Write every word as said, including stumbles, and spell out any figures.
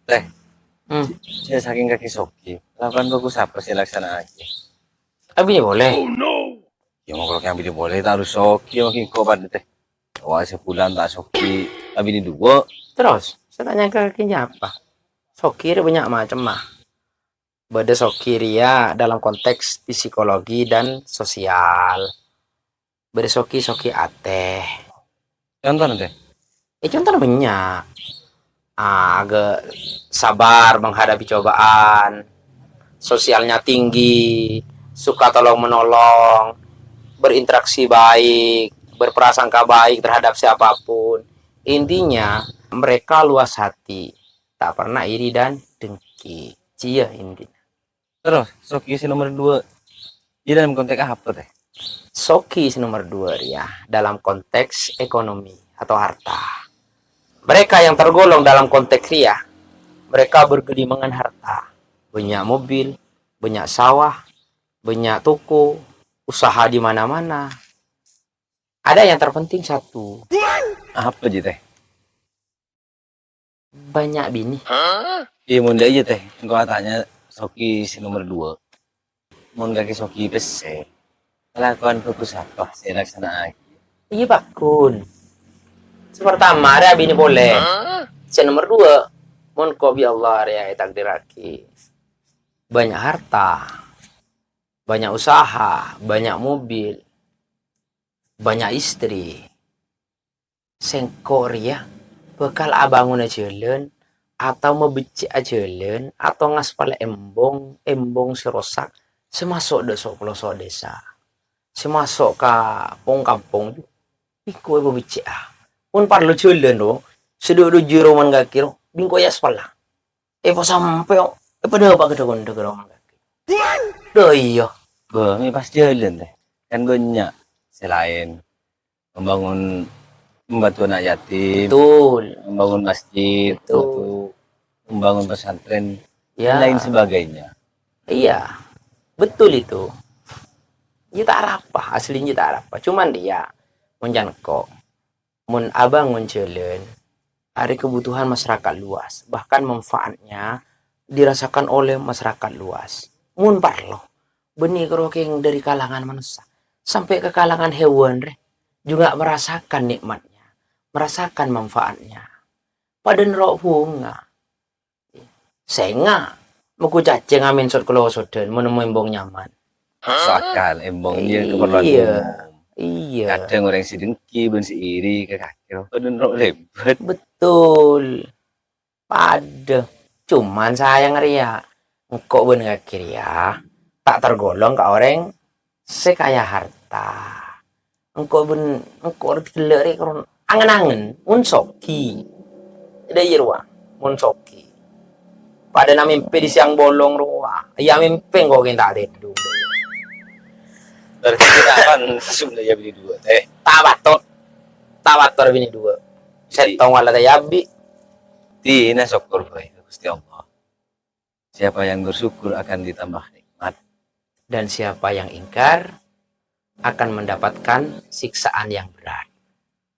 Teh. Hmm. Sè sakèng kakè soghi, lakowan bhâghus apa sè èlaksana'aghi? Abinè polè. Yâ, mon kalo abinè polè, ta' harus soghi, makkè engko' padâ, Teh. Wah, sabulân ta' soghi, abinè duwâ'. Terros, sè ta' nyangka kakè nyapa? Soghi rè bânnya' macemma. Bâdâ soghi rèya dalam konteks psikologi dan sosial. Bâdâ soghi-soghi atè. Contona, Teh? Eh, contona bânnya'. Ah, agak sabar menghadapi cobaan, sosialnya tinggi, suka tolong-menolong, berinteraksi baik, berprasangka baik terhadap siapapun. Intinya, mereka luas hati, tak pernah iri dan dengki. Iyâ intinya. Terros, soghi sè nomer duwâ', iyâ dalam konteks apa, Teh? Soghi sè nomer duwâ' rèya dalam konteks ekonomi atau harta. Mereka yang tergolong dalam konteks rèya, mereka bergelimangan harta. Bânnya' mobil, bânnya' sawah, bânnya' toko, usaha di mana-mana. Ada yang terpenting satu. Apa jiyâ, Teh? Bânnya' binè. Iyâ, mon dâ' iyâ, Teh. Engko' atanya soghi sè nomer duwâ'. Mon kakè soghi pèssè, lakowan bhâghus apa sè èlaksana'aghi? Iyâ, bhâghus. Sè partama, arè abinè polè. Sè nomer duwâ', mon engko' bi' Allah arè ètakdirraghi. Bânnya' harta, bânnya' usaha, bânnya' mobil, bânnya' istri. Sèngko' rèya bhâkal abângona jhâlân, atau mabeccè'a jhâlân, atau ngaspala embong, embong sè rosak, sè maso' dâ' so'-poloso' dhisa, sè maso' ka pong-kampong, bi' engko' èpabeccè'a. Mon parlo jhâlân, ro, sè dâ' dâjâ romana kakè, ro, bi' engko' èaspala. Èpasampè', èpadâpa' ka dhâ-, dhâ-, romana kakè. Dâ' iyâ. Bâ, mè' pas jhâlân, Teh. Kan bânnya' sè laèn. Membangun, membantu anak yatim, betul, membangun masjid, betul, membantu, membangun pesantren, ya, dan lain sebagainya. Iya, betul itu. Iyâ ta' arapa, aslinya ta' arapa. Cuman dia, mon can engko', mon abângon jhâlân, arè kebutuhan masyarakat luas, bahkan manfaatnya dirasakan oleh masyarakat luas. Mon parlo, bânnè karo kèng dâri kalangan manossa, sampè' ka kalangan hewan rè, juga merasakan nikmatnya, merasakan manfaatnya. Padâ noro' bhunga. Sènga', moko cacèng amèn sot-kalosodhân, mon nemmo embong nyaman. Masuk akal, embong iyâ keperluan umum. Iya. Kadhâng orèng sè dengki bân sè iri ka kakè, padâ noro' lèbât. Betul. Padâ. Cuman sayang rèya, engko' bân kakè rèya ta' tergolong ka orèng sè kaya harta. Engko' bân, engko' rè ghellâ' rè karo angen-angen, mon soghi. Dâ' iyâ rowa, mon soghi. Padâna mèmpè dâri siang bolong rowa. Iyâ mèmpè engko' kèng ta' tèdung. Berarti kapan sesungguhnya binè duwâ', Teh? Ta' patot. Ta' patot binè duwâ'. Sèttong wala ta' èabi'. Dina sokkor bhâi ka Ghustè Allah. Siapa yang bersyukur akan ditambah nikmat. Dan siapa yang ingkar akan mendapatkan siksaan yang berat.